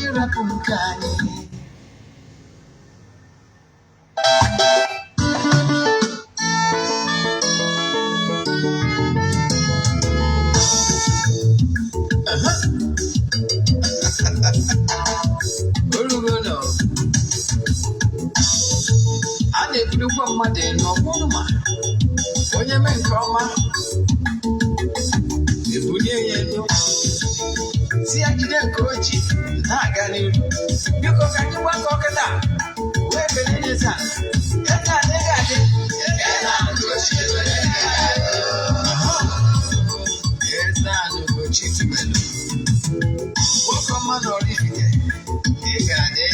Ịrapụ nke anyị. Orugo nọ a na-ebulukwa mmadụ elu ọkwụrụ ma onye mee nke ọma ebulie ya elu, si ya jide nke o ji na-aga n'iru. Biko, ka anyị gbakọ kịta wee kelee eze a. Eze a na adị. Eze a n'Ugochi tubelu, nwoke ọma na Oraifite, ị ga-adị.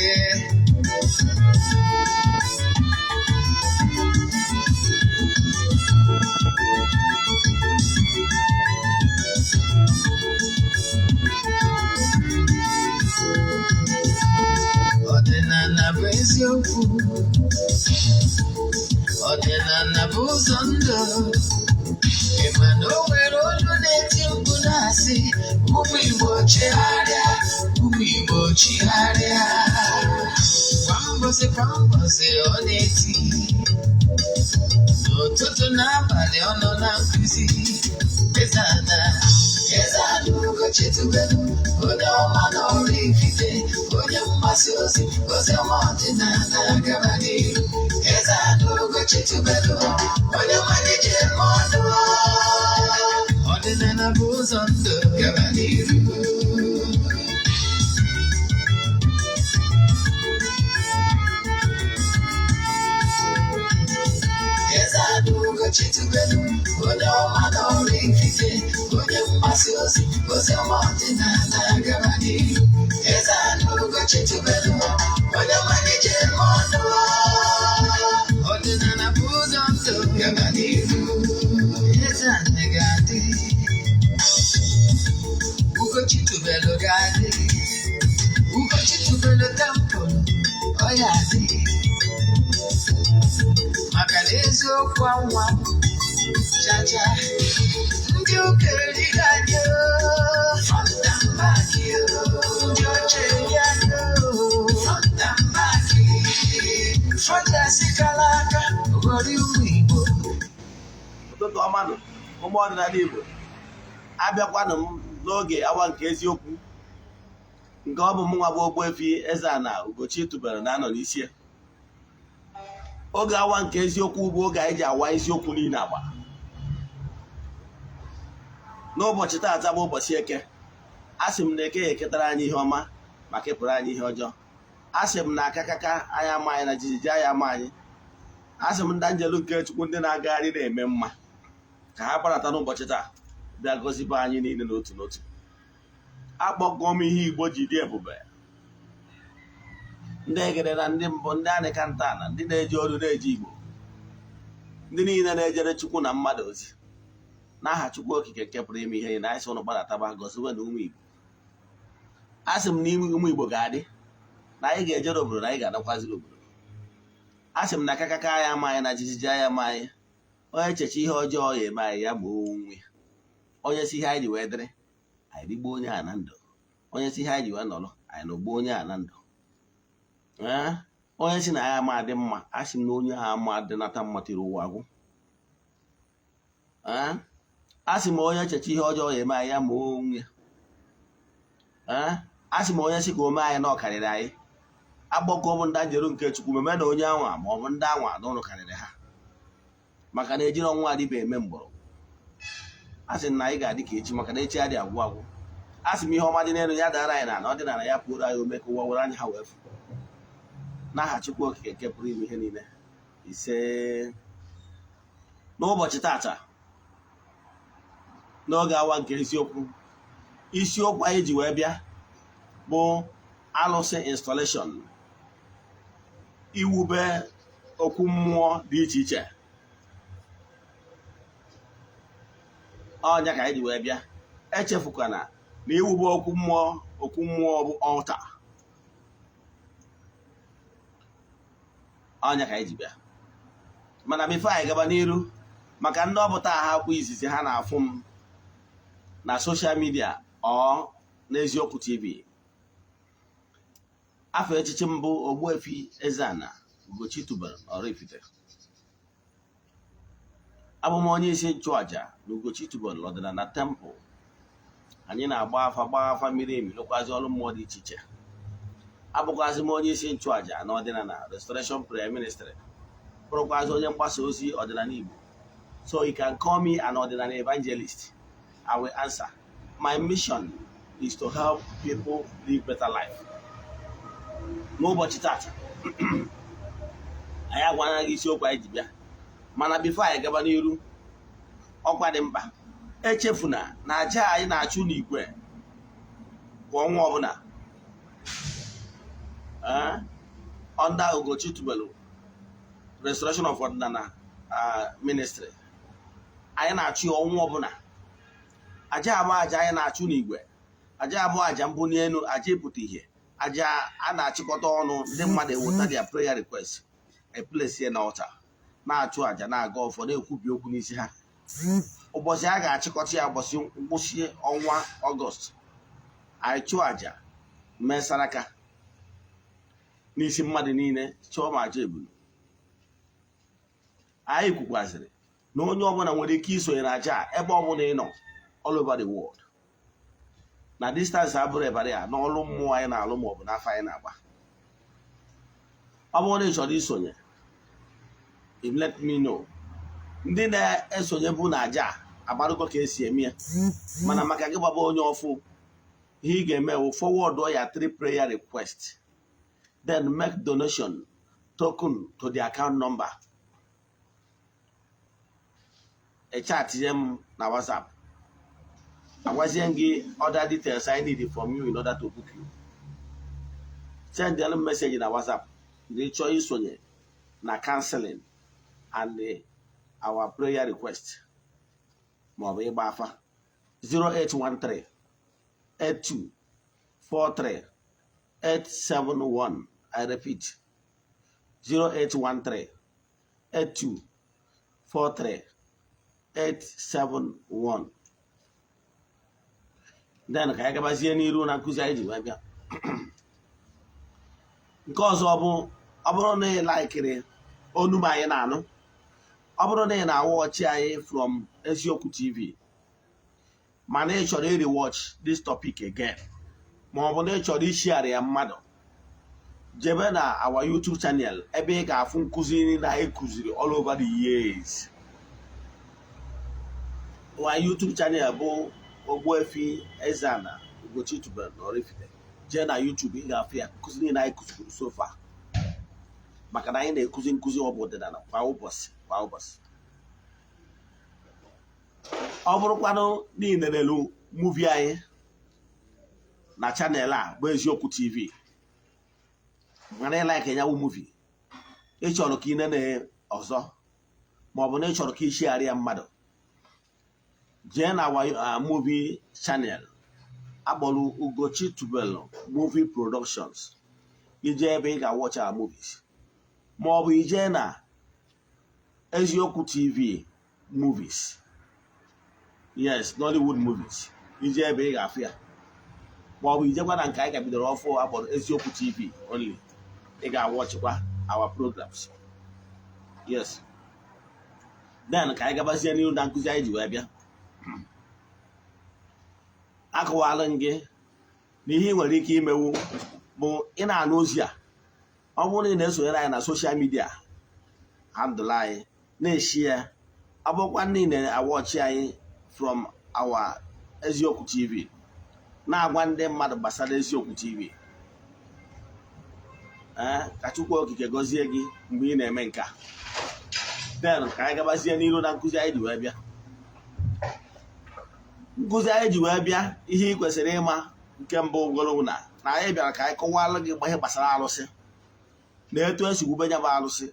Ọdịnala bụ eziokwu, ọdịnala bụ ụzọ ndụ. Ị ma na o nwere olu na-eti mkpu na-asị, "Ụmụ Igbo, chigharịa, ụmụ Igbo, chigharịa." Kwa mbọsị kwa mbọsị ọ na-eti, n'ụtụtụ n'abalị ọ nọ na nkụzi. Eze-Ana, Eze-Ana Ugochi tubelu, onye ọma na Oraifite, onye mgbasa ozi ozi ọma ọdịnala, gaba n'iru. Eze-Ana Ugochi tubelu, onye mmalite eme ọnụ. Ọdịnala bụ ụzọ ndụ, gaba n'iru. Eze-Ana Ugochi tubelu, onye ọma na Oraifite, onye mgbasa ozi ozi ọma ọdịnala, gaba n'iru. Eze-Ana Ugochi tubelu, onye mmalite eme ọnụ. Ọdịnala bụ ụzọ ndụ, gaba n'iru. Eze-Ana ga-adị, Ugochi tubelu ga-adị, Ugochi tubelu temple ọ ya adị, maka na eziokwu anwa chacha. Ndị ụka erighị anyị front and back, ndị ọcha eri anyị front and back, front asikala aka ghọrọ ụmụ Igbo. Ụtụtụ ọma nụ, ụmụ ọdịnala Igbo. Abịakwanụ m n'oge awa nke eziokwu, nke ọ bụ mụnwa bụ Ogbuefi Eze-Ana Ugochi tubelu na-anọ n'isi ya. Oge awa nke eziokwu bụ oge anyị ji awa eziokwu niile agba. N'ụbọchị taata bụ ụbọchị Eke. A sị m na Eke ya eketara anyị ihe ọma ma kepụrụ anyị ihe ọjọọ. A sị m na akakaka anyị ama anyị, na jijiji anyị ama anyị. A sị m ndị njelu nke Chukwu, ndị na-agagharị na-eme mma, ka ha gbarata n'ụbọchị taa bịa gọzibe anyị niile n'otu n'otu. Akpọgọ m ihe Igbo ji dị ebube, ndị egede na ndị mbụ, ndị anịkanta na ndị na-eji olu na-eji Igbo, ndị niile na-ejere Chukwu na mmadụ ozi, n'aha Chukwu Okike nke pụrụ ime ihe niile, anyị sị ụnụ gbadataba gọziwe na ụmụ Igbo. A sị m na ime ụmụ Igbo ga-adị, na anyị ga-ejere obodo, na anyị ga-adakwaziri obodo. A sị m na akakaka anyị ama anyị, na jijiji anyị ama anyị. Onye echeche ihe ọjọọ ya eme anyị, ya gbuo onwe ya. Onye si ihe anyị ji wee dịrị anyị, rigbuo onye a na ndụ. Onye si ihe anyị ji wee nọrọ anyị, na ogbuo onye a na ndụ. Ee, onye si na ya ama adị mma, a sị m na onye a ama adịnata mma tiri ụwa agwụ. Ee, a sị m onye echeche ihe ọjọọ ya eme anyị, ya ma onwe ya. Ee, a sị m onye si ka o mee anyị na ọ karịrị anyị, agbakọ m ndị njeru nke Chukwu meme na onye anwa ma ọ bụ ndị anwa na ụlọ karịrị ha, maka na ejiri ọnwa adịba eme mgbọrọgwụ. A sị na anyị ga-adị ka echi, maka na echi adị agwụ agwụ. A sị m ihe ọma dị n'elu ya dara anyị na ọdịnala ya pụrụ anyị ome ka ụwa were anya ha wee fụ, n'aha Chukwu Okike nke pụrụ ime ihe niile. Ise. N'ụbọchị tata, n'oge awa nke eziokwu, isiokwu anyị ji wee bịa bụ alụsị installation, iwube okwu mmụọ dị iche iche. Ọnya ka anyị ji wee bịa. Echefukwana na iwube okwu mmụọ, okwu mmụọ bụ altar. Ọnya ka anyị ji bịa. Mana before anyị gaba n'iru, maka ndị ọpụta ha kwa izizi ha na-afụ m na social media ọ n'Eziokwu TV, Afọ echichi mbụ, Ogbuefi Eze-Ana Ugochi tubelu Oraifite. Abụ m onye isi nchụaja na Ugochi tubelu ọdịnala temple. Anyị na-agba afa, gbaa afa miri emi, lụkwazi ọrụ mmụọ dị iche iche. Abụkwazị m onye isi nchụaja na Ọdịnala Restoration Prayer Ministry, bụrụkwazị onye mgbasa ozi ọdịnala Igbo. So you can call me an ọdịnala evangelist, I will answer. My mission is to help people live better life. N'ụbọchị tata, anyị agwana gị isiokwu anyị ji bịa, mana before anyị gaba n'iru, ọkwa dị mkpa. Echefuna na aja anyị na-achụ n'igwe kwa ọnwa ọbụla under Ugochi Tubelu Restoration of Ọdịnala Ministry. Anyị na-achụ ya ọnwa ọbụla. Aja abụọ, aja anyị na-achụ n'igwe, aja abụọ, aja mbuli elu, aja ịpụta ihe, aja a na-achịkọta ọnụ, ndị mmadụ eweta their prayer request, eplace ya na altar, na-achụ aja, na-aga ọfọ, na-ekwubi okwu n'isi ha. Ụbọchị a ga-achịkọta ya, ụbọchị ngwụsị ọnwa Ọgọst, anyị chụọ aja, mee saraka n'isi mmadụ niile, chụọ ma aja ebulu. Anyị kwukwazịrị na onye ọbụla nwere ike isonye na aja a ebe ọbụla ị nọ, all over the world, na distance abụrụ ebara ya n'ọlụ mmụọ anyị na-alụ maọbụ n'afọ anyị na-agba. Ọ bụrụ na ị chọrọ isonye, let me know. Ndị na-esonye bụ na aja agbarụgo ka esi eme ya, mana maka gị gbaba onye ọfụ, ihe ị ga-eme wụ forward ya three prayer request, then make donation token to the account number. Echatinye m na WhatsApp, agwazie m gị other details I need from you in order to book you. Send them message na WhatsApp ndị chọọ isonye na counseling and our prayer request maọbụ ịgba afa: 0813 82 43 871. I repeat, 0813 82 43 871. Then ka anyị gabazie n'iru na nkụzi anyị ji wee bịa. Nke ọzọ bụ, ọ bụrụ na ị likeiri onu m anyị na-anụ, ọ bụrụ na ị na-awatch anyị from Eziokwu TV, mana ị chọrọ iri watch this topic again, ma ọ bụ na ị chọrọ ishare ya mmadụ, jebe na our YouTube channel, ebe ị ga-afụ nkụzi niile anyị kụziri all over the years. Our YouTube channel bụ Ogbuefi Eze-Ana Ugochi Tubelu na Oraifite. Jee na YouTube, ị ga-afụ ya, nkụzi niile anyị kụziri so far, maka na anyị na-ekuzi nkụzi ọ bụ ọdịnala kwa ụbọchị, kwa ụbọchị. Ọ bụrụkwanụ niile n'elu movie anyị na channel a bụ Eziokwu TV, mana ị like nyawu movie, ị chọrọ ka ị nene ọzọ, ma ọ bụ na ị chọrọ ka ị share ya mmadụ, jee na our movie channel akpọrọ Ugochi Tubelu Movie Productions. Ije ebe ị ga-watch our movies, ma ọ bụ ije na Eziokwu TV movies, yes, Nollywood movies, ije ebe ị ga-afụ ya, ma ọ bụ ijekwa na nke anyị ka bidoro ọfụ akpọrọ Eziokwu TV only, ị ga-awatchikwa our programs. Yes, then ka anyị gabazie n'ihu na nkụzi anyị ji wee bịa. Akọwala m gị na ihe ị nwere ike imewu bụ ị na-anụ ozi a, ọ bụrụ na ị na-esonyere anyị na social media handle anyị, na-eshi ya. Ọ bụrụkwa ndị na-awatch anyị from our Eziokwu TV, na-agwa ndị mmadụ gbasara Eziokwu TV. Ee, ka Chukwu Okike gọzie gị mgbe ị na-eme nke a. Then ka anyị gabazie n'iru na nkụzi anyị ji wee bịa. Nkụzi anyị ji wee bịa, ihe ị kwesịrị ịma nke mbụ goro na anyị bịara ka anyị kọwalụ gị ihe gbasara arụsị na etu esi wube ya bụ arụsị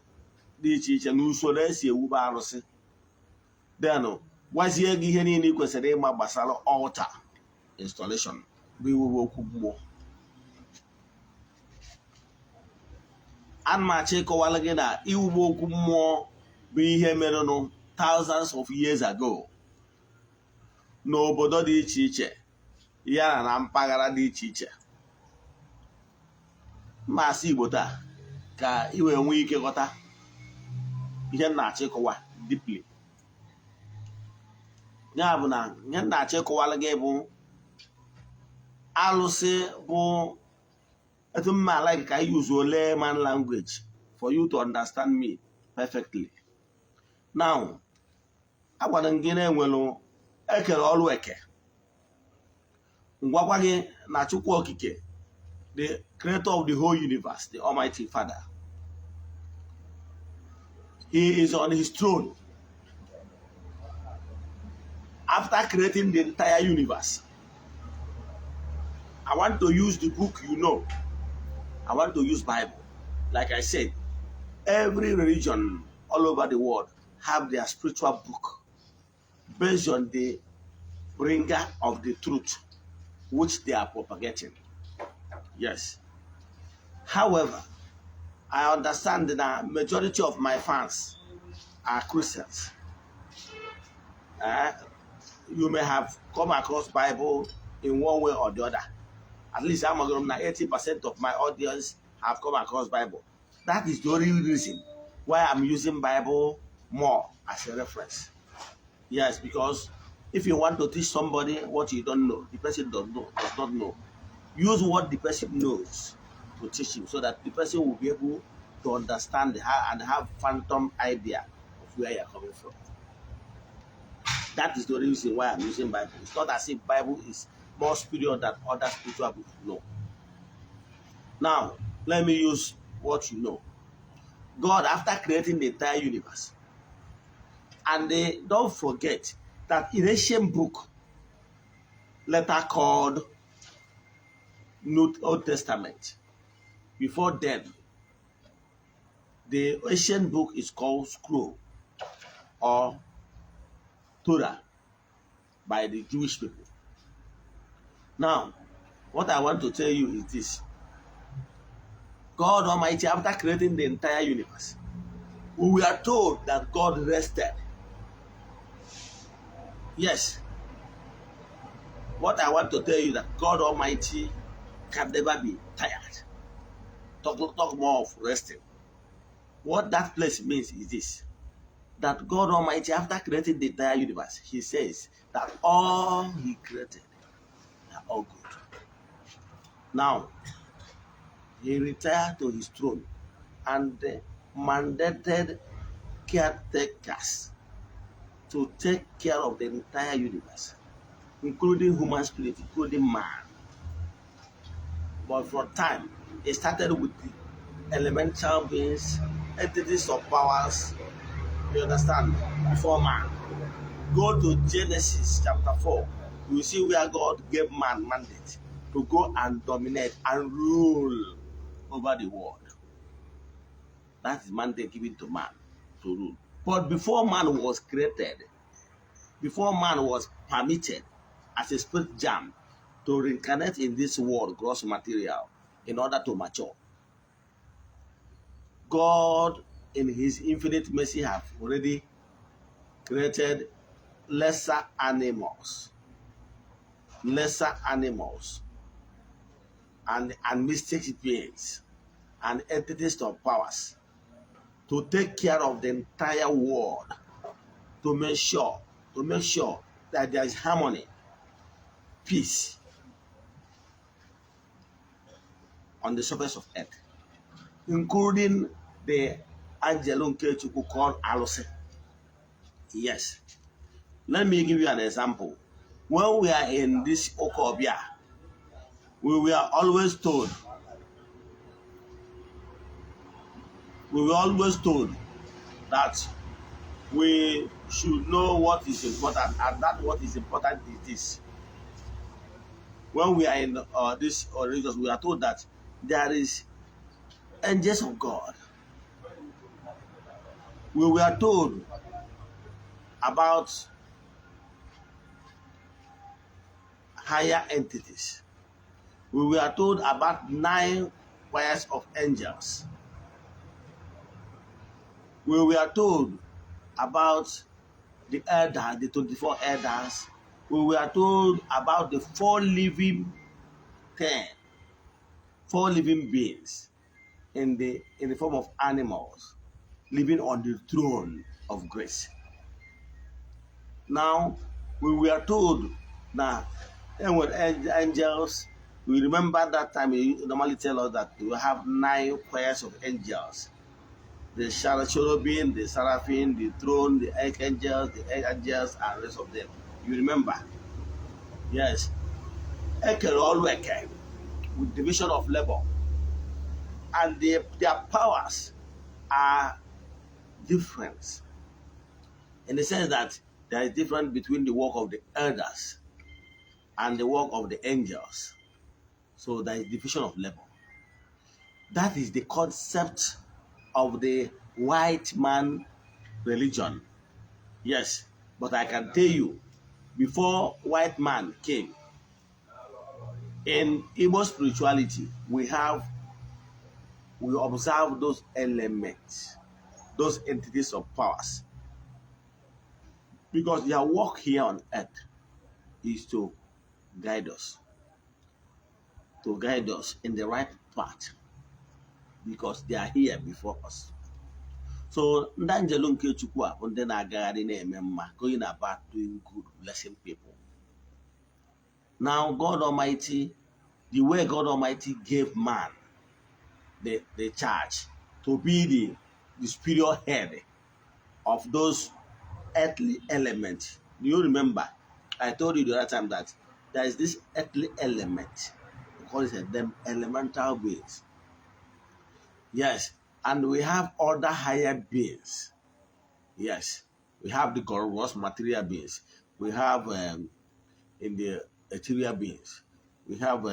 dị iche iche na usoro esi ewube arụsị. Then gwazie gị ihe niile ị kwesịrị ịma gbasara altar installation, bụ iwube okwu mmụọ. Ana m achọ ịkọwalụ gị na iwube okwu mmụọ bụ ihe merenụ thousands of years ago n'obodo dị iche iche, ya na mpaghara dị iche iche. Mma asụ Igbo taa ka ị wee nwee ike ghọta ihe m na-achọ ịkọwa deeply. Ya bụ na ihe m na-achọ ịkọwara gị bụ alụsị bụ etu mma like ka I use layman language for you to understand me perfectly. Now, agwara m gị na enwere ekere ọrụ eke, ngwakwa gị na Chukwu Okike, the creator of the whole universe, the Almighty Father, he is on his throne after creating the entire universe. I want to use the book you know. I want to use Bible. Like I said, every religion all over the world have their spiritual book based on the bringer of the truth which they are propagating. Yes. However, I understand that majority of my fans are Christians. You may have come across Bible in one way or the other. At least I'm going to 80% of my audience have come across Bible. That is the only reason why I'm using Bible more as a reference. Yes, because if you want to teach somebody what you don't know, the person does not know. Use what the person knows to teach him so that the person will be able to understand how and have phantom idea of where you're coming from. That is the only reason why I'm using Bible. It's not as if Bible is more superior than other spiritual books. No. Now, let me use what you know. God, after creating the entire universe, and they don't forget that in ancient book, later called New Old Testament, before then, the ancient book is called Scroll or Torah by the Jewish people. Now, what I want to tell you is this. God Almighty, after creating the entire universe, we were told that God rested. Yes. What I want to tell you that God Almighty can never be tired. Talk more of resting. What that place means is this: that God Almighty, after creating the entire universe, He says that all He created are all good. Now, He retired to His throne and mandated caretakers to take care of the entire universe, including human spirit, including man. But for time, it started with the elemental beings, entities of powers, you understand, before man. Go to Genesis chapter 4. You will see where God gave man mandate to go and dominate and rule over the world. That is mandate given to man to rule. But before man was created, before man was permitted as a spirit germ to reincarnate in this world, gross material, in order to mature, God, in His infinite mercy, have already created lesser animals, and mystic beings, and entities of powers to take care of the entire world, to make sure that there is harmony, peace on the surface of earth, including the angel nke Chukwu called Alụsị. Yes. Let me give you an example. When we are in this Okobia, we were always told, we were always told that we should know what is important, and that what is important is this. When we are in this religious, we are told that there is angels of God. We were told about higher entities. We were told about 9 choirs of angels. We were told about the elders, the 24 elders. We were told about the 4 living things, 4 living beings. in the form of animals living on the throne of grace. Now, we were told that enwere angels. We remember that time you normally tell us that we have nine choirs of angels: the cherubim, the seraphim, the throne, the archangels, the angels, and rest of them. You remember? Yes. Ekere ọlụ eke with division of labor, and their powers are different in the sense that there is difference between the work of the elders and the work of the angels. So there is division of labor. That is the concept of the white man religion. Yes, but I can tell you, before white man came, in Igbo spirituality, we observe those elements, those entities of powers, because their work here on earth is to guide us in the right path, because they are here before us. So ndị anjelu nke Chukwu a bụ ndị na-agagharị na-eme mma, going about doing good, blessing people. Now, God Almighty, the way God Almighty gave man the charge to be the superior head of those earthly elements. Do you remember? I told you the other time that there is this earthly element. We call it them elemental beings. Yes, and we have other higher beings. Yes, we have the gross material beings. We have in the ethereal beings. We have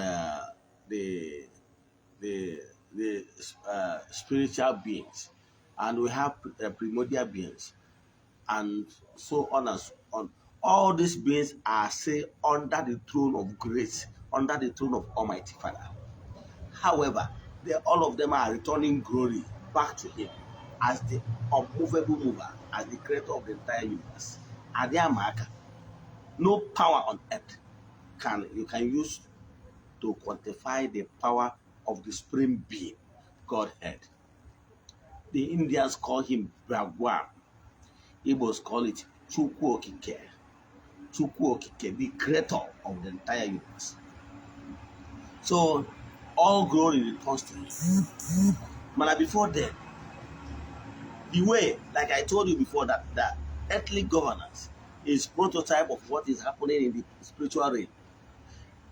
the spiritual beings, and we have primordial beings, and so on and so on. All these beings are, say, under the throne of grace, under the throne of Almighty Father. However, all of them are returning glory back to Him as the unmovable mover, as the creator of the entire universe. Adiamaka, no power on earth can you can use to quantify the power of the supreme being, Godhead. The Indians call him Bhagwan. Igbos call it Chukwu Okike. Chukwu Okike, the creator of the entire universe. So all glory returns to him. But before then, the way, like I told you before, that the earthly governance is prototype of what is happening in the spiritual realm.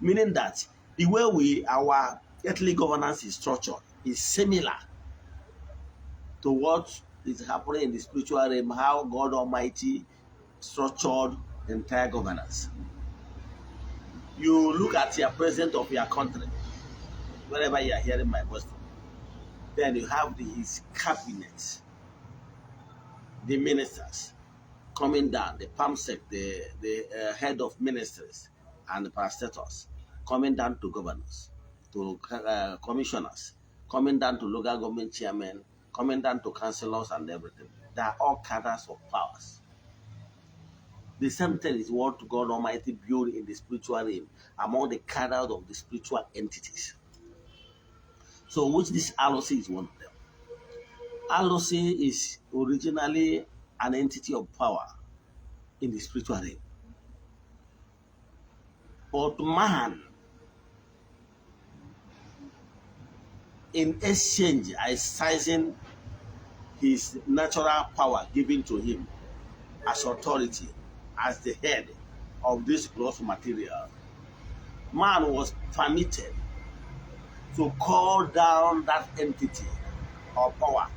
Meaning that the way we our earthly governance is structured is similar to what is happening in the spiritual realm, how God Almighty structured the entire governance. You look at your president of your country, wherever you are hearing my voice from. Then you have his cabinet, the ministers coming down, the PAMSEC, the head of ministries, and the parastatals coming down to governors, to commissioners, coming down to local government chairmen, coming down to councillors and everything. They are all cadres of powers. The same thing is what God Almighty built in the spiritual realm among the cadres of the spiritual entities. So, which this Alusi is one of them. Alusi is originally an entity of power in the spiritual realm. But man, in exchange, exercising his natural power given to him as authority, as the head of this gross material, man was permitted to call down that entity or power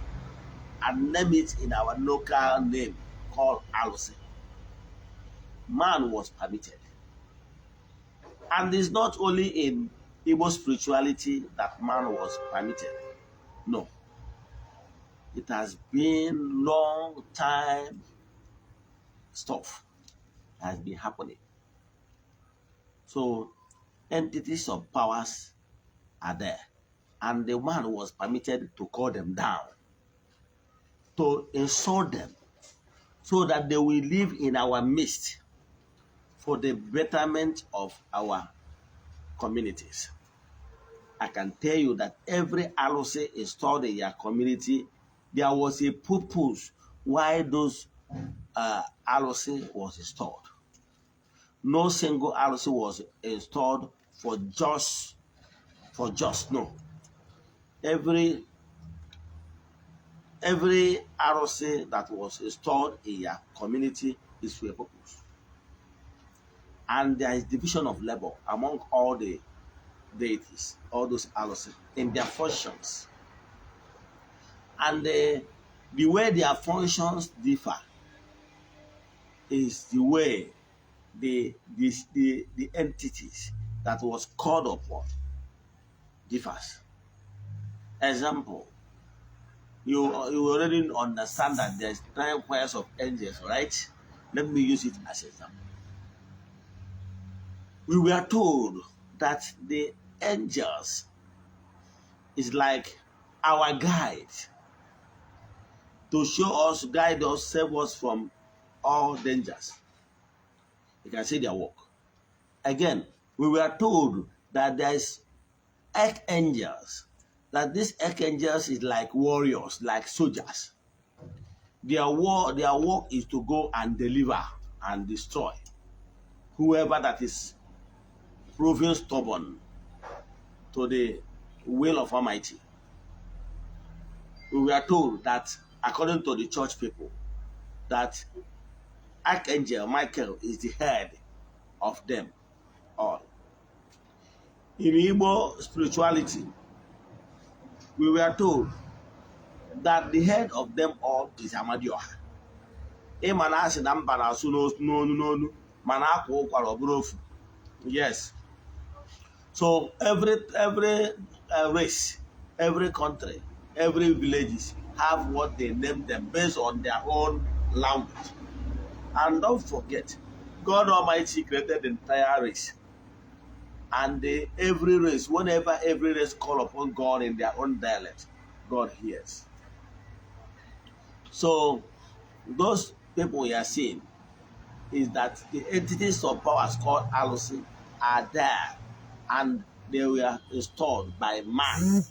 and name it in our local name called Alusi. Man was permitted. And it's not only in Igbo spirituality that man was permitted. No. It has been long time stuff has been happening. So entities of powers are there. And the man was permitted to call them down, to insult them, so that they will live in our midst for the betterment of our communities. I can tell you that every alụsị installed in your community, there was a purpose why those alụsị was installed. No single alụsị was installed for just no. Every alụsị that was installed in your community is for a purpose. And there is division of labor among all the deities, all those alụsị, in their functions. And the way their functions differ is the way the entities that was called upon differs. Example, you already understand that there's nine choirs of angels, right? Let me use it as example. We were told that the angels is like our guide to show us, guide us, save us from all dangers. You can see their work. Again, we were told that there is archangels, that these archangels is like warriors, like soldiers. Their work is to go and deliver and destroy whoever that is proving stubborn to the will of Almighty. We were told that, according to the church people, that Archangel Michael is the head of them all. In Igbo spirituality, we were told that the head of them all is Amadioha. Ịma na asị na mba na-asụ n'onu n'onu, mana akwa ụkwara ọ bụrụ ofu. Yes. So every race, every country, every villages have what they name them based on their own language. And don't forget, God Almighty created the entire race. And every race, whenever every race call upon God in their own dialect, God hears. So those people you are seeing is that the entities of powers called alụsị are there, and they were installed by man,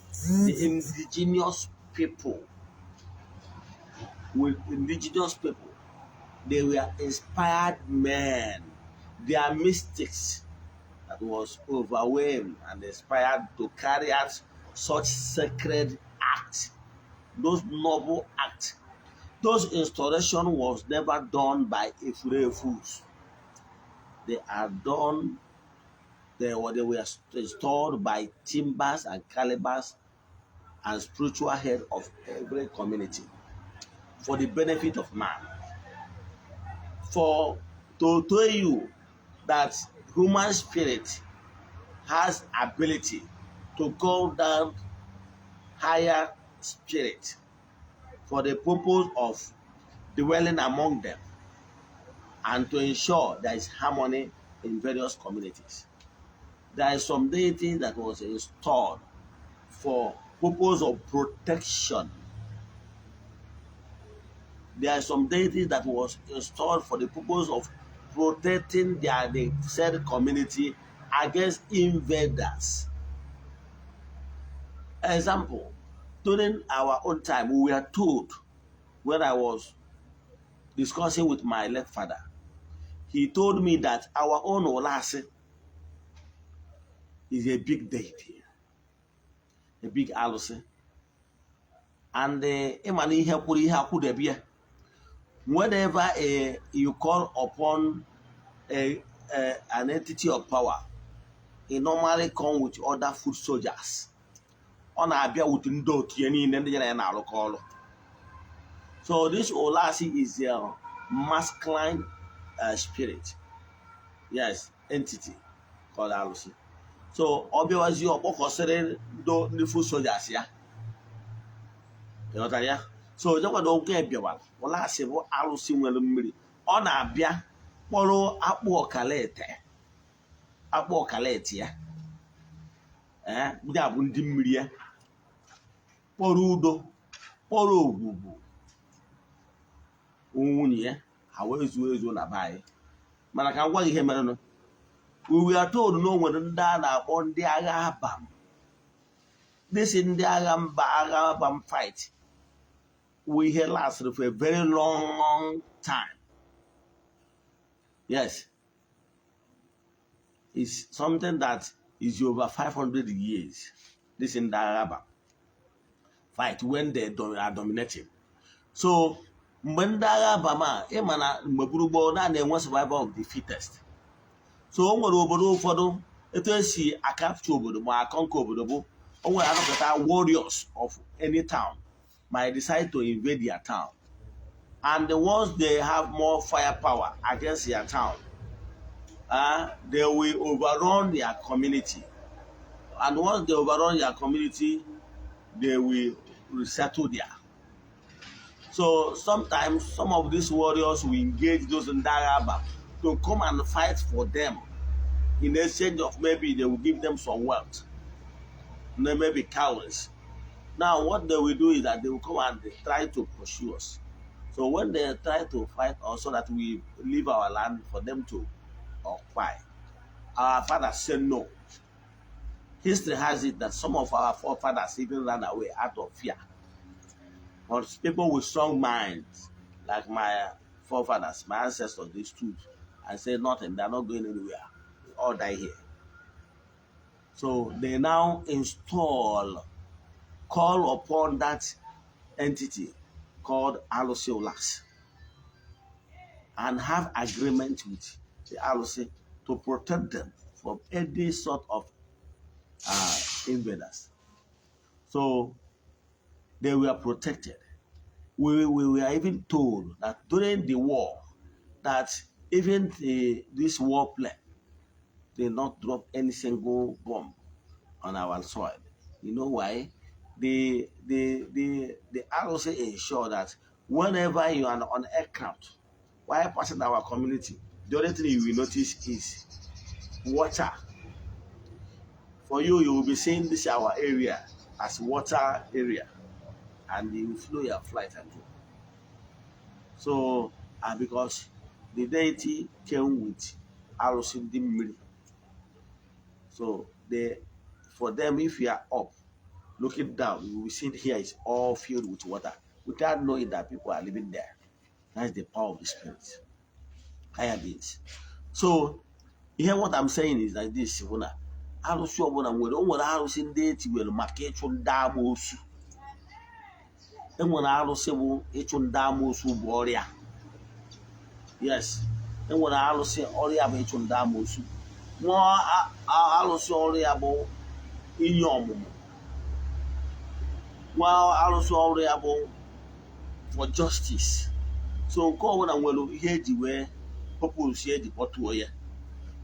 the indigenous people. With indigenous people, they were inspired men. They are mystics that was overwhelmed and inspired to carry out such sacred acts, those noble acts. Those installation was never done by efurefus. They are done, they were installed by timbers and calibers and spiritual head of every community for the benefit of man. For to tell you that human spirit has ability to go down higher spirit for the purpose of dwelling among them and to ensure there is harmony in various communities. There is some deity that was installed for purpose of protection. There are some deity that was installed for the purpose of protecting the said community against invaders. Example, during our own time, we were told, when I was discussing with my late father, he told me that our own Olase is a big deity, a big alụsị. And ịma na ihe kwuru ihe akwụdebe ya. Whenever you call upon an entity of power, it normally come with other foot soldiers. Ọ na-abịa with ndị otu ya niile, ndị ya na ya na-arụkọ ọrụ. So this Olasi is a masculine spirit, yes, entity called alụsị. So ọ bịawazie, ọ kpọkọsịrị ndị foot soldiers ya. Ịghọtara ya? So jekwado oge bịawara, Olasi bụ alụsị nwere mmiri. Ọ na-abịa kpọrọ akpụ ọkalete, akpụ ọkalete ya, ee, ndị a bụ ndị mmiri ya, kpọrọ udo, kpọrọ ogwugwu nwunye ya, ha wee zuo ezuo na be anyị. Mana ka m gwa gị ihe merenụ. We were told na o nwere ndị a na-akpọ ndị agha abam. This ndị agha mba agha Abam fight wụ ihe lasted for a very long time. Yes, it's something that is over 500 years. This ndị agha Abam fight when they are dominating. So mgbe ndị agha Abam a, ịma na mgbe gburugburu na na-enwe survival of the fittest. So o nwere obodo ụfọdụ, etu esi acapture obodo ma aconquer obodo bụ o nwere anọkọta warriors of any town might decide to invade their town, and the ones they have more firepower against their town, they will overrun their community, and once they overrun their community, they will resettle there. So sometimes some of these warriors will engage those ndị agha Abam to come and fight for them in exchange of maybe they will give them some wealth, then maybe cowries. Now what they will do is that they will come and they try to pursue us. So when they try to fight us so that we leave our land for them to occupy, our fathers said no. History has it that some of our forefathers even ran away out of fear. But people with strong minds, like my forefathers, my ancestors, they stood and said nothing. They're not going anywhere. We all die here. So they now install, call upon that entity called Alusi Ulas and have agreement with the Alusi to protect them from any sort of invaders. So they were protected. We were even told that during the war, that even this war plane did not drop any single bomb on our soil. You know why? The ROC ensure that whenever you are on aircraft while passing our community, the only thing you will notice is water. For you, you will be seeing this our area as water area, and you will follow your flight and go. So, and because the deity came with arụsị ndị mmiri. So they for them, if you are up looking down, you will see here is all filled with water without knowing that people are living there. That's the power of the spirit. Higher beings. So ihe what I'm saying is like this bụ na arụsị ọbụla nwere, o nwere arụsị ndị etiwere maka ịchụ ndị amoosu. Enwere arụsị bụ ịchụ ndị amoosu bụ ọrịa. Yes, enwere arụsị ọrịa bụ ịchụ ndị amoosu. Nwa arụsị ọrụ ya bụ inye ọmụmụ. Nwa arụsị ọrụ ya bụ for justice. So nke ọbụla nwere ihe eji wee purpose eji kpọtuo ya,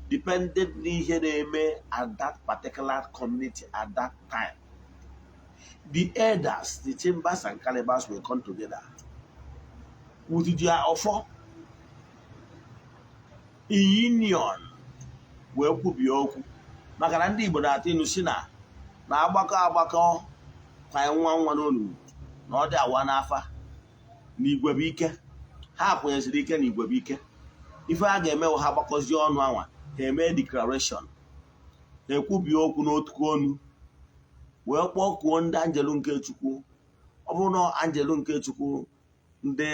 dependent n'ihe na-eme at that particular community at that time. The elders, the chambers and calibers will come together with their ọfọ in union wee kwubie okwu, maka na ndị Igbo na-atụ ilu si na na agbakọ agbakọ kwanye nwa nwa n'olulu na ọ dị awa n'afa na igwe bụ ike. Ha kwenyesiri ike na igwe bụ ike. Ife a ga-eme ha gbakọzie ọnụ anwa, ha eme declaration, ha ekwubie okwu n'otu onu wee kpọkuo ndị anjelu nke Chukwu. Ọ bụrụ na anjelu nke Chukwu ndị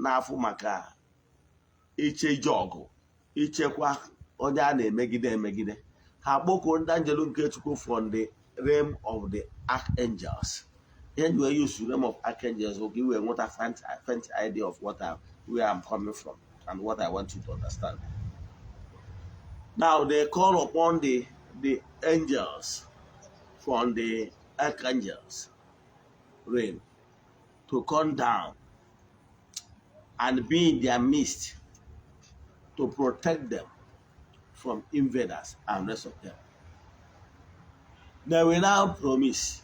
na-afụ maka iche ije ọgụ, ichekwa onye a na-emegide emegide, ha kpọkuo ndị anjelu nke Chukwu from the realm of the archangels. Ihe ji wee use realm of archangels bụ ka i wee nweta faint idea of where I'm coming from and what I want you to understand. Now they call upon the angels from the archangels realm to come down and be in their midst to protect them from invaders and rest of them. They will now promise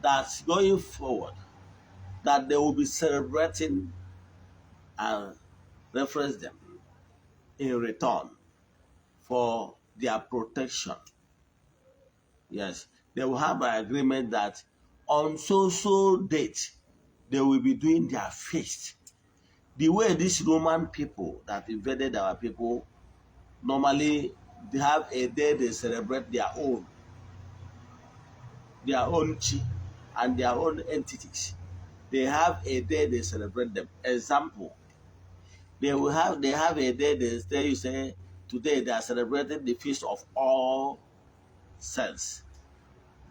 that going forward, that they will be celebrating and reference them in return for their protection. Yes, they will have an agreement that on so so date they will be doing their feast. The way these Roman people that invaded our people normally, they have a day they celebrate their own. Their own chi and their own entities, they have a day they celebrate them. Example, they have a day they tell you, say today they are celebrating the Feast of All Saints.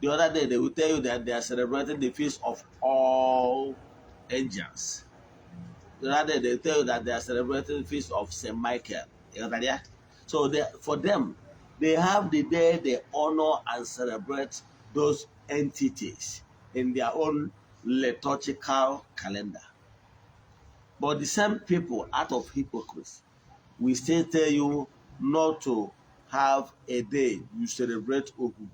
The other day they will tell you that they are celebrating the Feast of All Angels. The other day they tell you that they are celebrating the Feast of St. Michael. You know that, yeah? So for them, they have the day they honor and celebrate those entities in their own liturgical calendar. But the same people, out of hypocrisy, will still tell you not to have a day you celebrate Ogugu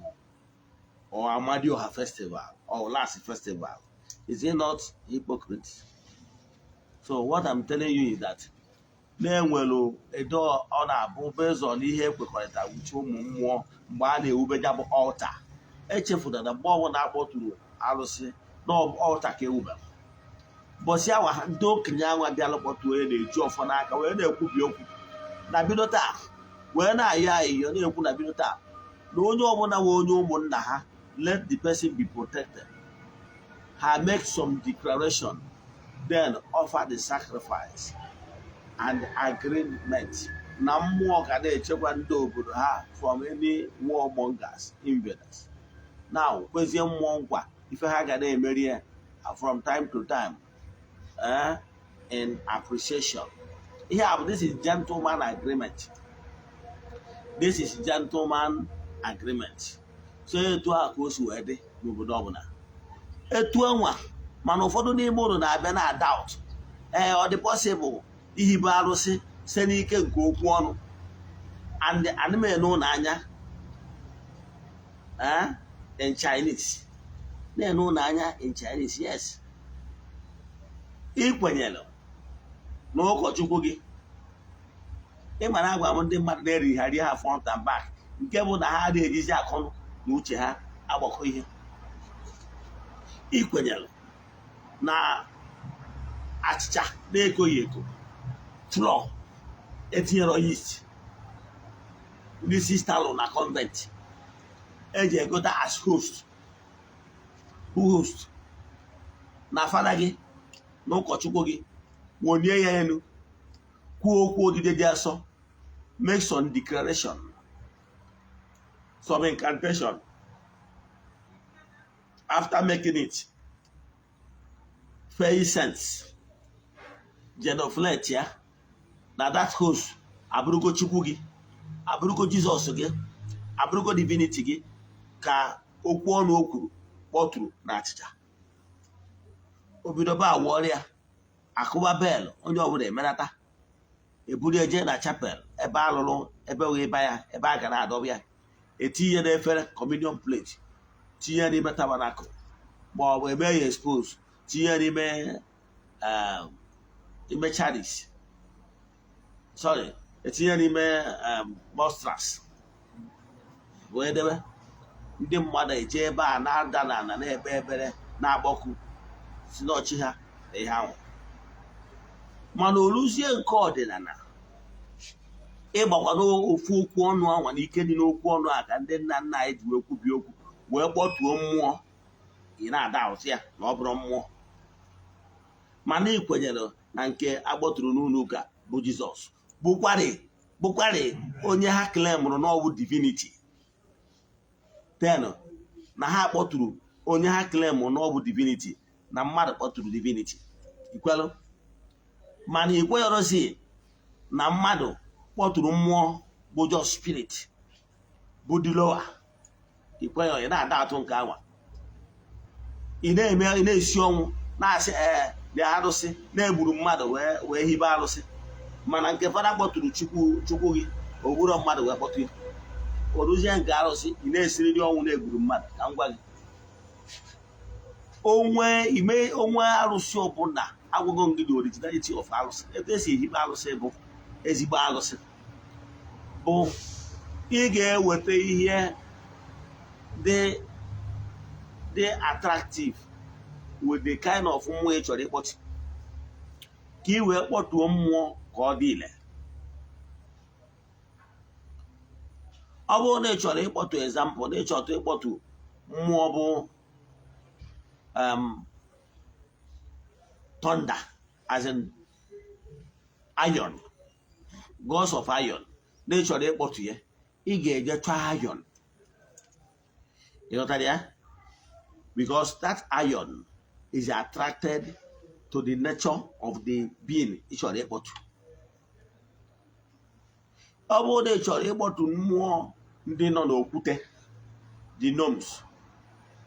or Amadioha festival or Last festival. Is it not hypocrite? So what I'm telling you is that na-enwelu edo ọ na-abụ based on ihe ekwekọrịta wuche ụmụ mmụọ mgbe a na-ewube ya bụ altar. Echefuna na mgbe ọbụla akpọtụrụ arụsị na altar ka ewubere bọsị awa, ndị okenye anwa bịala kpọtụ onye na-eji ọfọ n'aka wee na-ekwubi okwu na bido taa, wee na-ayọ ayịyọ, na-ekwu na bido taa na onye ọbụla nwe onye ụmụnna ha, let the person be protected. Ha make some declaration, then offer the sacrifice and agreement na mmụọ ga na-echekwa ndị obodo ha from any warmongers, invaders. Now kwezie mmụọ nkwa ife ha ga na-emeri ya from time to time, in appreciation. Ihe a bụ, this is gentleman agreement. This is gentleman agreement. So etu a ka o si wee dị n'obodo ọbụla, etu anwa. Mana ụfọdụ n'ime ụlọ na-abịa na doubt, ee, ọ dị possible ihibe arụsị site n'ike nke okwu ọnụ? And anụmene ụlọ anya in Chinese, na-ene ụlọ anya in Chinese. Yes, ị kwenyere na ụkọchukwu gị. Ị mara agwa m, ndị mmadụ na-erigharị ha front and back, nke bụ na ha adịghị ejizi akọnụ na uche ha agbakọ ihe. Ị kwenyere na achịcha na-ekoghị eko, flour etinyere yeast, ndị sista lụ na convent eji egota as host, who host na fada gị na ụkọchukwu gị wonie ya elu, kwuo okwu odide dị asọ, make some declaration, some incantation. After making it, fee incense, genuflect ya na that host abụrụgo Chukwu gị, abụrụgo Jizọs gị, abụrụgo divinity gị, ka okwu ọnụ o kwuru kpọtụrụ na achịcha obido ba awọrọ ya, akụba bell, onye ọbụla emenata, eburu eje na chapel ebe alụrụ ebe wee ba ya, ebe a ga na-adọba ya, etinye n'efere communion plate, tinye n'ime tabernacle, ma ọ bụ eme ya expose, tinye n'ime ime chalice, sorry, etinye n'ime monstrance wee debe. Ndị mmadụ eje ebe a na-ada n'ala na-ekpe ekpere, na-akpọku si n'ọchị ha na ihe ahụ. Mana oluzie nke ọdịnala, ịgbakwa n'ofu okwu ọnụ anwa na ike dị n'okwu ọnụ a ka ndị nna nna anyị ji wee kwubi okwu wee kpọtuo mmụọ, ị na-ada ụtụ ya na ọ bụrụ mmụọ. Mana ị kwenyere na nke agbọtụrụ n'ụlọ ụka bụ Jizọs, bụkwarị onye ha claimụrụ n'ọwụ divinity. Then na ha kpọtụrụ onye ha claimụ n'ọbụ divinity, na mmadụ kpọtụrụ divinity, ikwelụ. Mana ikwenyerọzi na mmadụ kpọtụrụ mmụọ bụ just spirit bụ dị lower. Ikwenye, ị na-ada atụ nke anwa, ị na-eme, ị na-esi ọnwụ, na-asị ee dị arụsị na-egburu mmadụ wee hibe arụsị. Mana nke fada kpọtụrụ Chukwu, Chukwu gị ogburo mmadụ wee kpọtụ ya, oruzie nke arụsị, ị na-esiriri ọnwụ na-egburu mmadụ. Ka m gwa gị, onwe ime onwe arụsị ọbụla, agwago m gị the originality of arụsị. Etu esi ehibe arụsị bụ ezigbo arụsị bụ ị ga-eweta ihe dị attractive with the kind of mmụọ ị chọrọ ịkpọtụ, ka ị wee kpọtuo mmụọ ka ọ dị ile. Ọ bụrụ na ị chọrọ ịkpọtụ, example, na ị chọrọ ịkpọtụ Mmụọ bụ thunder, as in iron, gods of iron, na ị chọrọ ịkpọtụ ya, ị ga-eje chọọ iron. Ịghọtara ya? Because that iron is attracted to the nature of the being ị chọrọ ịkpọtụ. Ọ bụrụ na ị chọrọ ịkpọtụ mmụọ ndị nọ n'okwute, the gnomes,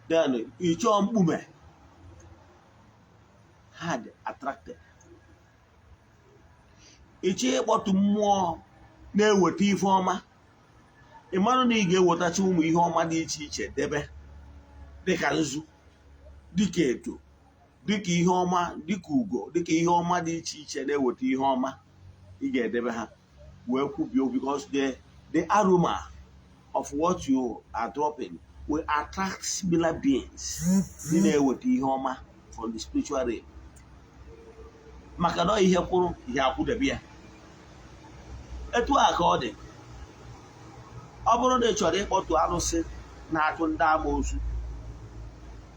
then ị chọọ mkpume, ha dị attracted. Ị chọọ ịkpọtụ mmụọ na-eweta ife ọma, ị marụ na ị ga-ewetacha ụmụ ihe ọma dị iche iche debe, dịka nzu, dịka eto, dịka ihe ọma, dịka ugo, dịka ihe ọma dị iche iche na-eweta ihe ọma. Ị ga-edebe ha wee kwubie, because the aroma of what you are dropping will attract similar beings ndị na-eweta ihe ọma from the spiritual realm, maka na ihe kwụrụ ihe akwụdebe ya. Etu a ka ọ dị. Ọ bụrụ na ị chọrọ ịkpọtụ arụsị na-achụ ndị amoosu,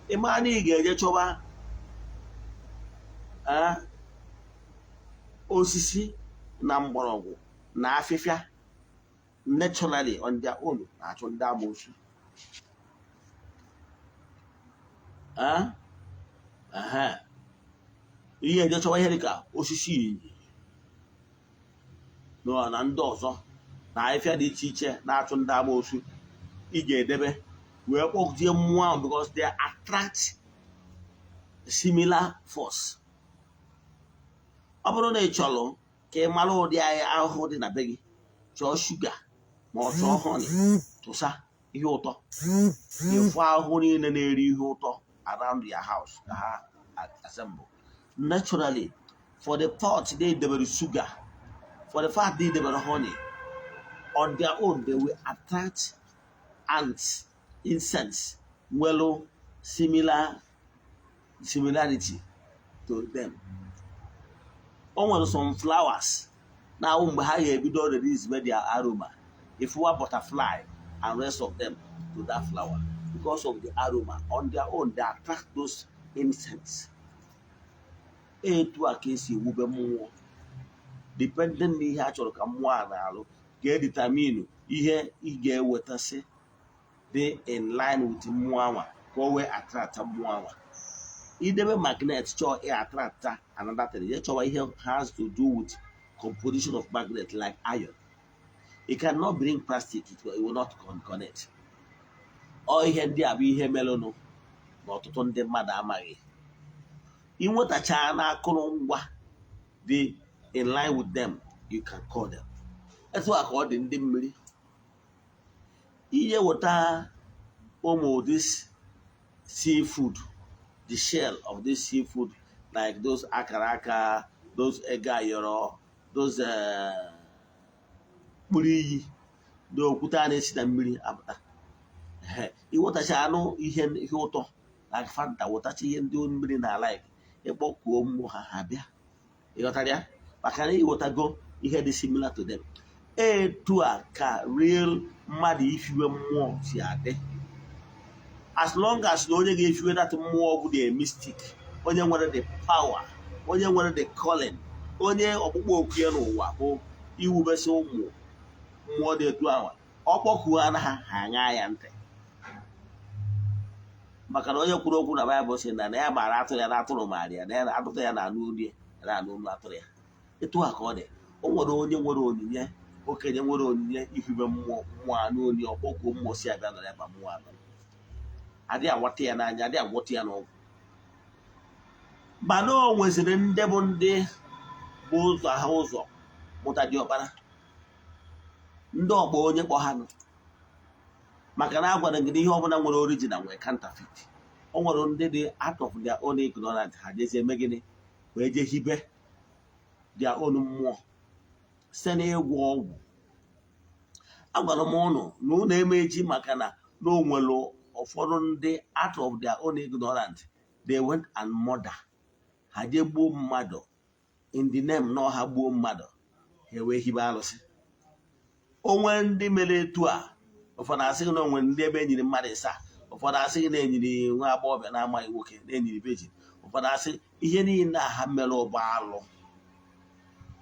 ị maa na ị ga-eje chọba osisi na mgbọrọgwụ na afịfịa naturally on their own na-achụ ndị amoosu. Ihe eje chọwa ihe dịka osisi iyi na ndị ọzọ na ahịfịa dị iche iche na-achụ ndị amoosu, ị ga-edebe wee kpọzie mmụọ ahụ, because they attract similar force. Ọ bụrụ na ị chọrọ ka ị mara ụdị ahụhụ dị na be gị, chọọ shuga ma ọ chọọ honey, tụsa ihe ụtọ, ịfụ ahụhụ niile na-eri ihe ụtọ around your house ka ha assemble naturally. For the thought they debere sugar, for the fact they debere honey, on their own they will attract ants, insects nwere similarity to them. O nwere some flowers na-awụ mgbe ha ga-ebido release their aroma, ifuwa butterfly and rest of them to that flower because of the aroma. On their own they attract those insects. Etu a ka esi ewube mmụọ, depending n'ihe a chọrọ ka mmụọ a na-alụ, ga-edetermine ihe ị ga-ewetasị dị in line with mmụọ anwa ka o wee attract mmụọ anwa. Idebe magnet, chọọ ị attract another thing, ya chọwa ihe has to do with composition of magnet, like iron. You cannot bring plastic, it will not connect. Ọ ihe ndị a bụ ihe merenụ na ọtụtụ ndị mmadụ amaghị. Inwetacha na akụrụngwa dị in line with them, you can call them. Etu a ka ọ dị ndị mmiri. Ihe weta ụmụ this seafood, the shell of this seafood, like those akara aka, those ego ayọrọ, those mkpụrụ iyi na okwute a na-esi na mmiri apụta. Iwetacha anụ ihe ihe ụtọ like Fanta, wetacha ihe ndị mmiri na like, ịkpọkuo mmụọ ha, ha bịa. Ịghọtara ya? Maka na iwetago ihe dị similar to them. Etu a ka real mmadụ ifiwe mmụọ si adị. As long as na onye ga-efiwe that mmụọ bụ the mystic, onye nwere the power, onye nwere the calling, onye ọkpụkpọ oku ya n'ụwa bụ iwubesi ụmụ mmụọ dị etu ahụ, ọ kpọkuo ha ha aṅaa ya ntị, maka na onye kwuru okwu na Baịbụl sị na ya maara atụrụ ya na atụrụ maara ya, na ya atụrụ ya na-anụ olu ya, na-anụ olu atụrụ ya. Etu a ka ọ dị. O nwere onye nwere onyinye, okenye nwere onyinye ihibe mmụọ, mmụọ anụ olu, ọkpọkuo mmụọ si abịa nọrọ ebe mmụọ anọ, adịghị awata ya n'anya, adịghị agwọta ya n'ọgwụ. Mana o nweziri ndị bụ ndị bụ ụzọ ha ụzọ mụta diọkpara, ndị ọkpọ onye kpọ ha nụ, maka na agwara gị na ihe ọbụla nwere original nwere counterfeit. O nwere ndị dị out of their own ignorance, ha jezie eme gịnị? Wee jee hibe their own mmụọ site n'ịgwọ ọgwụ. Agwara m ụnụ na ụnụ emechi, maka na o nwere ụfọdụ ndị out of their own ignorance they went and murder, ha jee gbuo mmadụ in the name na ọha gbuo mmadụ, ha wee hibe arụsị. Onwe ndị mere etu a, ụfọdụ asị gị na onwe ndị ebe e nyere mmadụ ịsaa. Ụfọdụ asị gị na-enyiri nwa agbọghọbịa na-amaghị nwoke, na-enyiri virgin. Ụfọdụ asị ihe niile a ha mere ụba alụ.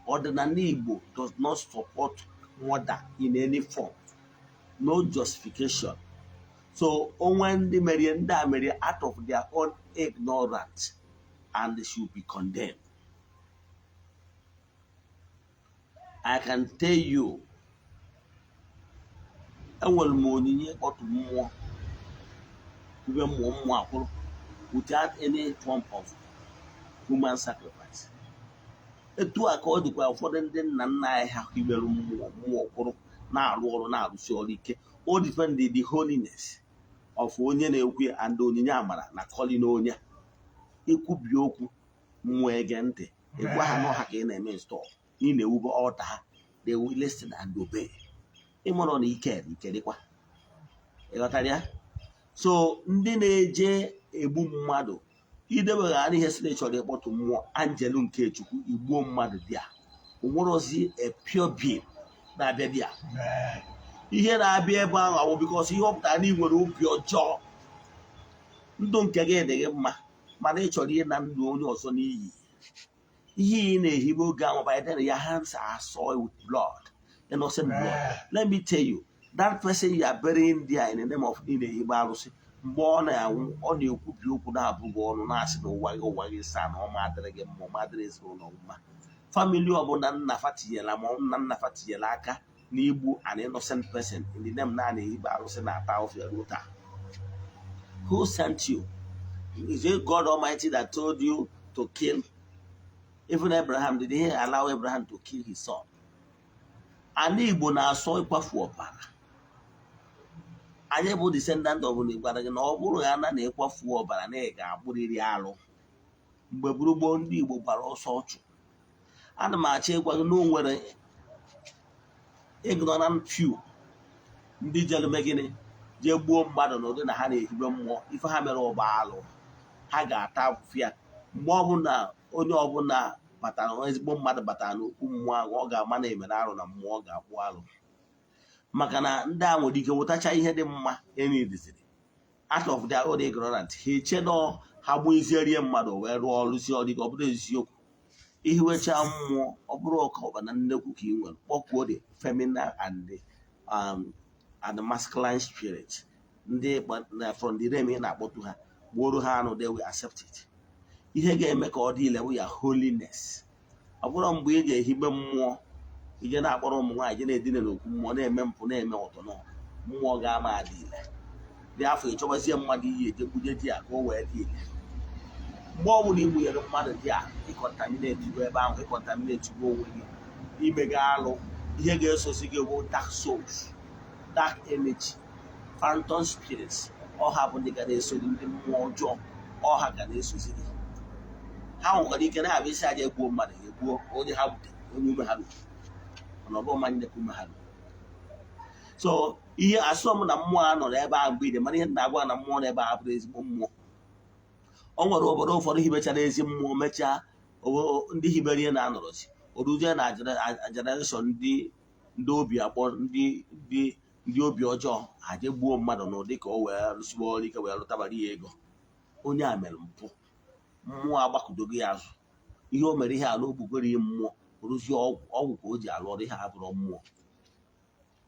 Ọdịnala Igbo does not support murder in any form, no justification. So onwe ndị merie, ndị a merie out of their own ignorance and they should be condemned. I can tell you, enwere m onyinye ịkpọtụ mmụọ, kwube mmụọ, mmụọ akwụrụ without any form of human sacrifice. Etu a ka ọ dịkwa ụfọdụ ndị nna nna anyị ha hibere mmụọ, mmụọ kwụrụ na-arụ ọrụ, na-arụsi ọrụ ike. O depend the holiness of onye na-ekwu and onyinye amara na calling onye ikwubi okwu, mmụọ ege ntị. Ịgwa ha n'ọha ka ị na-eme install, ị na-ewube altar ha, they will listen and obey. Ịmụrụ na ike dị, ike dịkwa, ịghọtara ya? So ndị na-eje egbu mmadụ, ideweghara ihe si na ịchọrọ ịkpọtụ mmụọ anjelu nke Chukwu, igbuo mmadụ dị a, onwerozi a pure being na-abịa dị a. Ihe na-abịa ebe ahụ awụ because ihe ọ pụtara na ị nwere obi ọjọọ. Ndụ nke gị dị gị mma, mana ị chọrọ ihe na ndụ onye ọzọ n'iyi. Ihe ị na-ehibe oge ahụ, by then your hands are soiled with blood, innocent blood. Let me tell you, that person you are burying there in the name of ị na-ehibe arụsị, mgbe ọ na-anwụ, ọ na-ekwubi okwu na-abụghị ọnụ, na-asị na ụwa gị, ụwa gị saa na ọma adịrị gị mma, ọma adịrị ezinụlọ mma. Family ọbụla nna fa tinyela ma nna nna fa tinyela aka n'igbu an innocent person in the name na na-ehibe arụsị na-ata ọfịa ruo taa. Who sent you? Is it God Almighty that told you to kill? Even Abraham, did he allow Abraham to kill his son? Ala Igbo na-asọ ịkwafu ọbara. Anyị bụ descendant of na gwara gị na ọ bụrụ ya na na-ịkwafu ọbara na ị ga-akpụrịrị alụ. Mgbe gburugburu ndị Igbo gbara ọsọ ọchụ, ana m achọ ịgwa gị na o nwere ignorant few ndị jere mee gịnị, jee gbuo mmadụ n'ụdị na ha na-ehibe mmụọ. Ife ha mere ụba alụ, ha ga-ata afụfụ ya. Mgbe ọbụla onye ọbụla batara, ezigbo mmadụ batara n'okwu mmụọ ahụ, ọ ga-ama na emere arụ na mmụọ ga-akpụ alụ, maka na ndị a nwere ike wetacha ihe dị mma enidiziri out of their own ignorance. Ha eche na ha gbuizierie mmadụ wee rụọ ọrụ si ọrụ ike. Ọ bụrụ eziokwu, ihiwecha mmụọ, ọ bụrụ ọka ọba na nnekwu ka ị nwere, kpọkuo the feminine and the masculine spirit ndị na from the realm ị na-akpọtu ha, gbuoro ha anụ, they will accept it. Ihe ga-eme ka ọ dị ile bụ ya holiness. Ọ bụrụ mgbe ị ga-ehibe mmụọ, ije na-akpọrọ ụmụ nwaanyị, je na-edina n'okwu mmụọ, na-eme mpụ, na-eme ụtọ, mmụọ ga-ama adị ile dị afọ. Ịchọbazie mmadụ iyi eje gbunye di ya ka o wee dị ile. Mgbe ọ bụla igbunyere mmadụ di a, ị contaminate go ebe ahụ, ị contaminate go onwe gị, imega alụ. Ihe ga-esosi gị bụ dark souls, dark energy, phantom spirits. Ọha bụ ndị ga na-eso gị, ndị mmụọ ọjọọ ọha ga na-esozi gị. Ha nwekwara ike na-abịa isi aja egbuo mmadụ, ha egbuo onye ha butere, onye ume ha ruru, mana ọ bụ mmanya ka ume ha ruru. So ihe asọm na mmụọ a nọrọ ebe ahụ mgbe ide, mana ihe na-agwa na mmụọ n'ebe ahụ bụrụ ezigbo mmụọ. O nwere obodo ụfọdụ hibechara ezi mmụọ, mechaa ndị hibere ihe na-anọrọzi oruzie na generation ndị ndị obi akpọ, ndị ndị ndị obi ọjọọ, ha jee gbuo mmadụ n'ụdị ka o wee rụsiwe ọrụ ike wee rụtabara ya ego. Onye a mere mpụ, mmụọ agbakụdogo ya azụ. Ihe o mere ihe ala ogbugoro ihe mmụọ rụzie ọgwụ, ọgwụ ka o ji alụ ọrụ, ihe abụrụ mmụọ.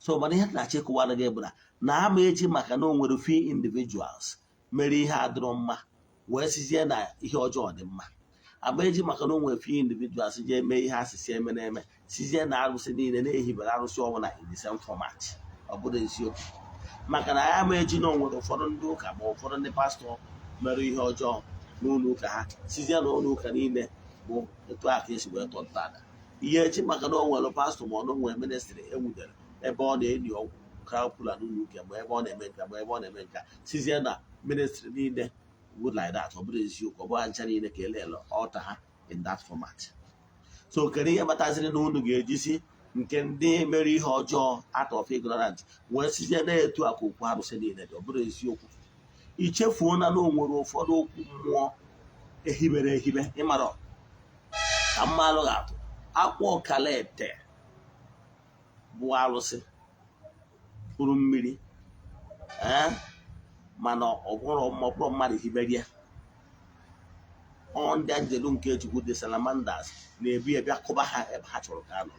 So mana ihe na-achọ ịkụwara gị bụ na na ama eji maka na o nwere few individuals mere ihe adịrọ mma wee sizie na ihe ọjọọ dị mma. Agba eji maka na o nwere few individuals jee mee ihe asịsị eme na-eme, sizie na arụsị niile na-ehibere arụsị ọbụla in the same format. Ọ bụrụ eziokwu, maka na ya ma eji na o nwere ụfọdụ ndị ụka ma ụfọdụ ndị pastọ mere ihe ọjọọ n'ụlọ ụka ha, sizie na ụlọ ụka niile bụ etu a ka esi wee tọ ntọala ihe echi. Maka na o nwere pastọ ma ọ na o nwere ministry enwudere ebe ọ na-eli ọgwụ kraụpụla n'ụlọ ụka, ma ebe ọ na-eme nka, ma ebe ọ na-eme nka, sizie na ministry niile would like that. Ọ bụrụ eziokwu, ọ bụghị ncha niile ka elele ọta ha in that format. So kedu ihe kpataziri na unu ga-ejisi nke ndị mere ihe ọjọọ out of ignorance wee sizie na-etu a ka okwu arụsị niile dị? Ọ bụrụ eziokwu, ichefuo na o nwere ụfọdụ okwu mmụọ ehibere ehibe. Ịmara ka mmalụ ga-atụ akwa ọkalete bụ arụsị kpụrụ mmiri, ee, Mana ọ bụrụ mmadụ hibere ya, ọ ndị anjelu nke Chukwu, the salamanders, na-ebu ya bịa kụba ha ebe ha chọrọ ka ha nọ.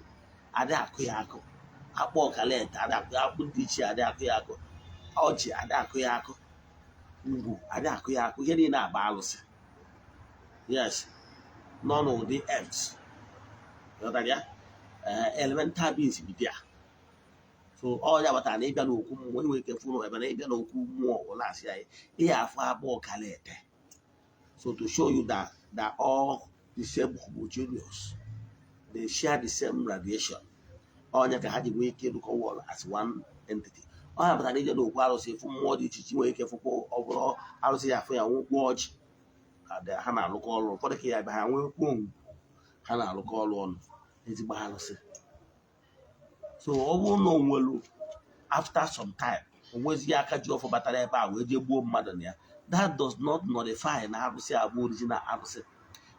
Adị akụ ya akụ, akpọ ọkalete adị akụ ya akụ, ndị ichie adị akụ ya akụ, ọjị adị akụ ya akụ, ngwu adị akụ ya akụ. Ihe niile agba alụsị, yes, nọ n'ụdị elves. Ghọtara ya? Ee, elemental beings bi there. So ọ ya batara na ịbịa n'okwu mmụọ, enwere ike fụrụ ebe na ịbịa n'okwu mmụọ ụlọ asị anyị ihe afọ abụọ kalete. So to show you that all the same homogeneous, they share the same radiation. Ọnya ka ha ji nwee ike ịrụkọ wọl as one entity. Ọ ya pụtara ije n'okwu arụsị, fụ mmụọ dị iche iche, nwere ike fụkwa ọ bụrụ arụsị ya, afụ ya nwekwu ọjị ha na-alụkọ ọrụ. Ụfọdụ ka ya bịa ha nwekwuo ngwu, ha na-alụkọ ọrụ ọnụ, ezigbo arụsị. So ọ bụrụ na o nwelu, after some time, o nwezighị aka ji ọfọ batara ebe a wee jee gbuo mmadụ na ya, that does not nullify na arụsị abụ original arụsị.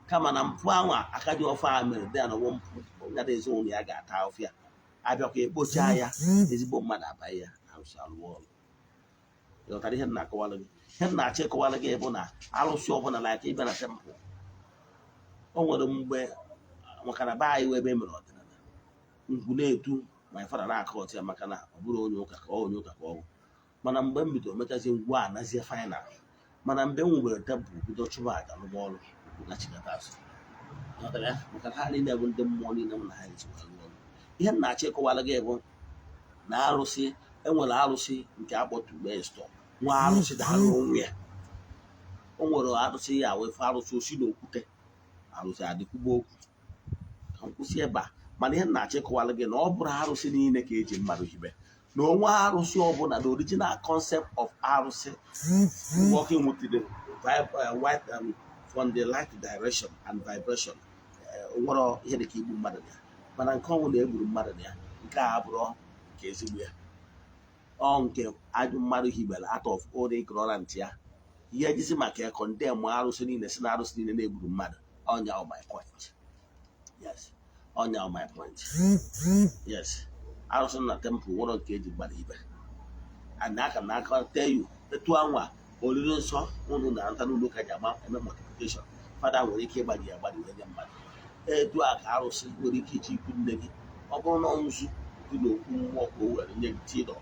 Kama na mpụ anwa aka ji ọfọ a mere dị ya na mpụ ya na ezinụlọ ya ga-ata ọfịa, abịakwa ekpochaa ya, ezigbo mmadụ abaghị ya, arụsị alụọ ọrụ. Ịghọtara ihe m na-akọwara gị? Ihe m na-achọ ịkọwara gị bụ na arụsị ọbụla, like ịbịa na temple, o nwere mgbe, maka na be anyị wee ebe e mere ọdịnala, ngwu na-etu my father na-akọ ọtụ ya, maka na ọ bụrụ onye ụka ka ọ onye ụka ka ọ bụ. Mana mgbe m bidoro mechazie ngwu a nazie final. Mana mgbe m nwere temple, bido chụba aja, rụba ọrụ, nachigata azụ. Ghọtara ya? Maka na ha niile bụ ndị mmụọ niile m na ha ejikwa arụ ọrụ. Ihe m na-achọ ịkọwara gị bụ na arụsị, enwere arụsị nke akpọtu mee stọ, nwa arụsị dara onwe ya. O nwere arụsị ya wee fụ arụsị osi n'okwute, arụsị adịkwugbo okwu. Ka m kwụsị ebe a. Mana ihe m na-achọ ịkọwara gị na ọ bụrụ arụsị niile ka eji mmadụ hibe na onwe arụsị ọbụla, the original concept of arụsị, working with the white from the light direction and vibration, nwere ihe dịka igbu mmadụ na ya. Mana nke ọnwụ na egburu mmadụ na ya, nke a abụrụ nke ezigbo ya. Ọ nke ajụ mmadụ hibere out of old ignorant ya, ihe ejizi maka ya condemn arụsị niile, si na arụsị niile na-egburu mmadụ. Ọnya my point, yes, ọnya my point, yes. Arụsị na temple nwere nke eji gbara ibe and aka na aka tell you etu anwa oriri nsọ unu na-anta n'ụlọ ụka ji ama eme multiplication. Fada nwere ike ịgbari ya agbari wee nye mmadụ. Etu a ka arụsị nwere ike iji ikwu nne gị, ọ bụrụ na nzu dị n'okwu mmụọ ka o were nye gị tidọ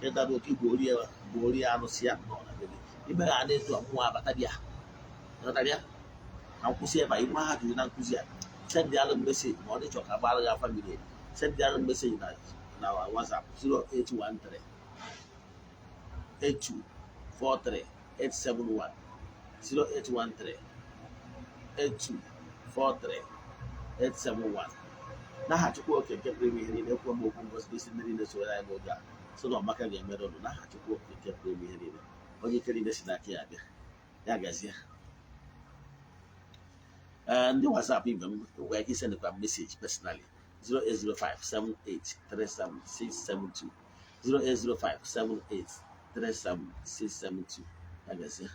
ịdara oke gborie gborie arụsị ya nọ na be gị, ime ha na-etu a mmụọ abata dị ya. Ghọtara ya? Ka m kwụsị ebe a. Igwe ha jụrụ na nkụzi a, send alụ message ma ọ dị chọ ka gbara gị afa miri emi. Send alụ message na WhatsApp 0813 8243 871, 0813 8243 871. N'aha Chukwu Oke nke pụrụ ime ihe niile, ekwu m okwu ngosi isi ndị niile soro anyị n'oge a, sị na ọmaka ga-emere ụnụ. N'aha Chukwu Oke nke pụrụ ime ihe niile, onye ike niile si n'aka ya abịa, ya gazie. Ee, ndị WhatsApp ibe m nwere ike isendịkwa message personally, 08057837672, 08057837672. Ya gazie.